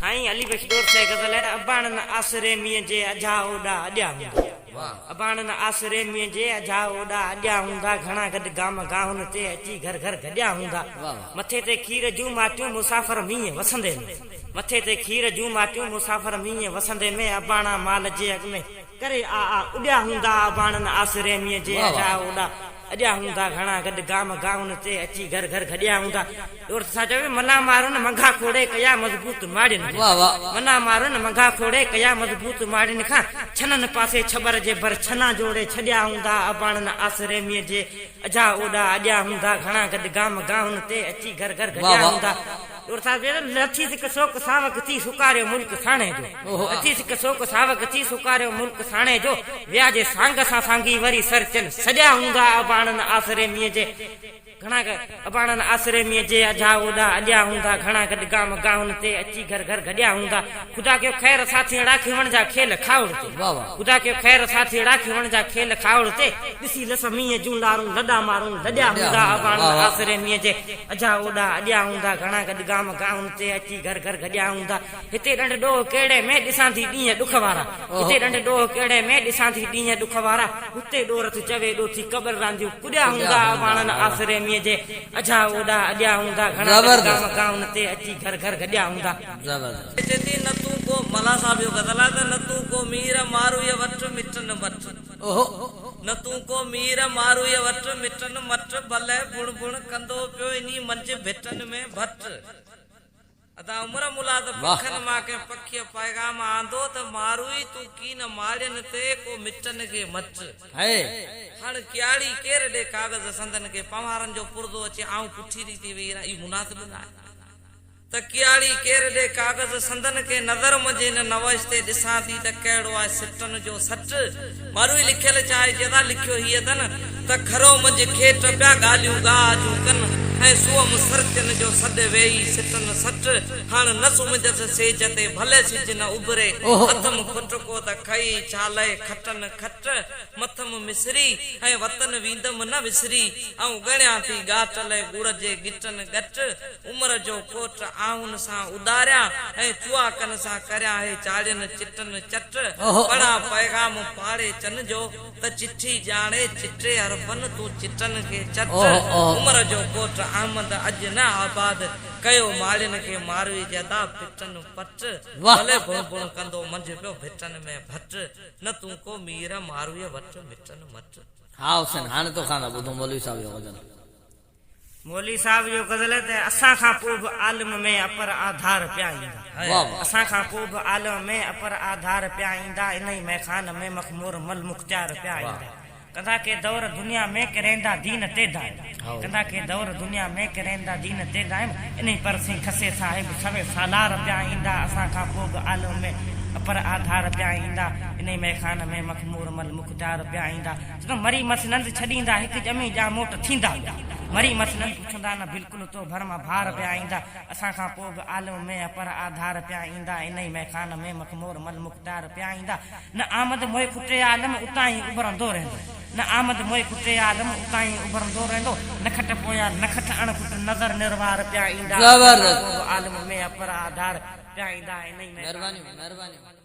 سائين علي بخش ڏورسي غزل آهي ته اباڻن آسري مينهن جي اجها اوڏا اڏيا هوندا. اباڻن آسري مينهن جي اجها اوڏا اڏيا هوندا گهڻا گڏ گام گاهن تي اچي گهر گهر گڏيا هوندا. مٿي تي کير جون ماٽيون مسافر مينهن وسندي ۾. مٿي تي کير جون ماٽيون مسافر مينهن وسندي ۾ اباڻا مال جي اڳ ۾ ڪري آ آ اڏيا هوندا اباڻن آسري مينهن جي اجها اوڏا اڏيا هوندا گهڻا گڏ گام گاهن تي اچي گهر گهر گڏيا هوندا. ڏور ته سا چوي منا مارن منگها کوڙي ڪيا مضبوط ماڙين کان منا مارن منگها کوڙي ڪيا مضبوط ماڙين کان ڇنن پاسي ڇٻر جي ڀر ڇنا جوڙي ڇڏيا هوندا اباڻن آسري مينهن جي اجها اوڏا اڏيا هوندا گهڻا گڏ گام گاهن تي اچي گهر گهر گڏيا هوندا ڏور ٿا چوي لٿي سڪ سوڪ ساوڪ ٿي سڪاريو ملڪ ساڻي جو لٿي سڪ سوڪ ساوڪ ٿي سڪاريو ملڪ ساڻي جو ويا جي سانگ سان سانگي وري سرچن سڏيا هوندا اباڻن آسري مينهن جي گهڻا اباڻن آسري مينهن جي اجها اوڏا اڏيا هوندا، گهڻا گڏ گام گاهن تي اچي گهر گهر گڏيا هوندا. خدا ڪيو خير ساٿيئڙا کيوڻ جا کيل کاهوڙ تي. خدا ڪيو خير ساٿيئڙا کيوڻ جا کيل کاهوڙ تي. ڏسي لس مينهن جون لارون لڏا مارون لڏيا هوندا. اباڻن آسري مينهن جي اجها اوڏا اڏيا هوندا، گهڻا گڏ گام گاهن تي اچي گهر گهر گڏيا هوندا. هتي ڏنڊ ڏوهه ڪهڙي ۾ ڏسان ٿي ڏينهن ڏک وارا. هتي ڏنڊ ڏوهه ڪهڙي ۾ ڏسان ٿي ڏينهن ڏک وارا. هتي ڏورٿ چوي ڏوٿي قبر رانديون ڪڏيا هوندا. اباڻن آسري مينهن جي اجها اوڏا اڏيا هوندا. گهڻا گڏ گام گاهن تي اچي گهر گهر گڏيا هوندا. چئي ٿي نه تون ڪو ملاح صاحب جو غزل آهي ته نه تون ڪو مير مارويء وٽ مٽ نه مٽ نه تون ڪو مير مارويء وٽ مٽ نه مٽ ڀلي ڀڻ ڀڻ ڪندو پيو انهي منجهه ڀٽن ۾ ڀٽ. ادا عمر ملا ته پکن مان ڪنهن پکيء پيغام آندو ته ماروئي تون ڪين ماڙين تي ڪو مٽن کي مٽ. هڻ ڪياڙي ڪير ڏي ڪاغذ سندن کي پنهوارن جو پرزو اچي آئون پٺيري ٿي ويهي رهان اهو مناسب نه آهي ته ڪياڙي ڪير ڏي ڪاغذ سندن کي نظر منجهه هن نوش تي ڏسان ٿي ته ڪهڙو آهي سٽن جو سٽ ماروئي لکيل ڇا آهي چي ادا لکيو هي اٿن ته کرو منجهه کيٽ پيا ڳالهيون ڳاهه جون ڪن ۽ سوئم سرتين جو سڏ ويهي سٽن سٽ هاڻ نه سمهندس سيج تي ڀلي سج نه اڀري اٿم ڦٽڪو ته کئي ڇا لئه کٽن کٽ مٿم مصري ۽ وطن ويندم نه وسري آئون ڳڻيان ٿي ڳاٽ لئه ڳڙ جي ڳٽن ڳٽ عمر جو ڪوٽ آهن سان اڏاريان ۽ چوئاڪن سان ڪريان هي چاڙهين چٽن چٽ پڙهان پيغام پاڙي چن جو ته چٺي ڄاڻي چٽي حرفن تون چٽن کي چٽ عمر جو ڪوٽ احمد اڄ نه آباد ڪيو ماڙين کي ماروي جي ادا پٽن پٽ ڀلي ڀڻ ڀڻ ڪندو منجهه پيو ڀٽن ۾ ڀٽ نه تون ڪو مير مارويء وٽ مٽن مٽ. ها حسين هاڻي توکان ٿا ٻڌون مولوي صاحب جو غزل. مولوي صاحب جو غزل ته اسان کان پوء به عالم ۾ اپر آڌار پيا ايندا. اسان کان پوء به عالم ۾ اپر آڌار پيا ايندا انهي ميخان ۾ مخمور مل مختيار پيا ايندا. ڪندا ڪي دور دنيا ۾ ڪريندا دين تي دائم ڪندا ڪي دور دنيا ۾ ڪريندا دين تي دائم انهي پر سين کسي صاحب سوين سالار پيا ايندا اسان کان پوء به عالم ۾ اپر آڌار پيا ايندا انهي ميخان ۾ مخمور مل مختيار پيا ايندا. ته مري مس نند ڇڏيندا، هڪ ڄمي ڄاموٽ ٿيندا ويا. مري مس نند پڇندا نه بلڪل تو ڀر مان ڀار پيا ايندا. اسان کان پوء به عالم ۾ اپر آڌار پيا ايندا. انهي ميخان ۾ مخمور مل مختار پيا ايندا. نه آمد موئي کٽي عالم اتان ئي اڀرندو رهندو. نه آمد موئي کٽي عالم اتان ئي اڀرندو رهندو. نه کٽ پويان نه کٽ اڻ کٽ نظر نروار پيا ايندا. اسان کان پوء به عالم ۾ اپر آڌار پيا ايندا. انهي ميخان ۾. مھربانيون.